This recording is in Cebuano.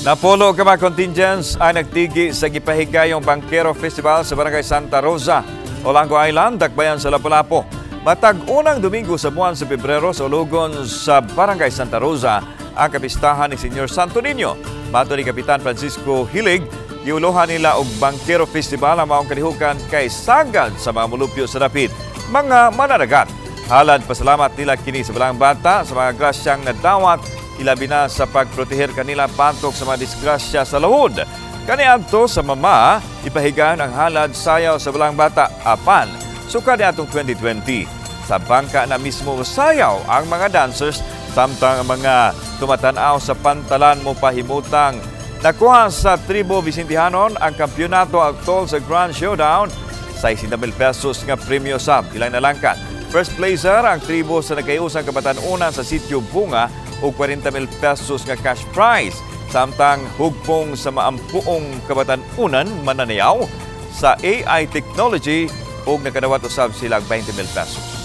Napulo ka mga contingents ang nagtigi sa gipahigayong Bangkero Festival sa Barangay Santa Rosa, Olango Island, Dakbayan sa Lapu-Lapu. Matag unang Domingo sa buwan sa Pebrero sa ulugon sa Barangay Santa Rosa ang kapistahan ni Senyor Santo Niño. Matod ni Kapitan Francisco Hilig, giulohan nila og Bangkero Festival ang maong kalihukan kay sagad sa mga mulupyo sa dapit, mga mananagat. Halad pasalamat nila kini sa Balaang Bata sa mga grasyang nadawat, ilabi na sa pagproteher kanila batok sa mga disgrasya sa lawod. Kaniadto sa mama, ipahigayon ang halad sayaw sa Balaang Bata apan sukad atong 2020. Sa bangka na mismo sayaw ang mga dancers samtang ang mga tumatanaw sa pantalan mo pahimutang. Nakuha sa Tribo Vicentihanon ang kampyonato aktol sa Grand Showdown sa 60,000 pesos nga premyo sab ilang nalangkat. First placer ang tribo sa nagkayusang kabatan-unan sa Sitio Bunga og 40,000 pesos nga cash prize. Samtang hugpong sa maampuong kabatan-unan mananayaw sa AI technology ug nakadawat usab sila og 20,000 pesos.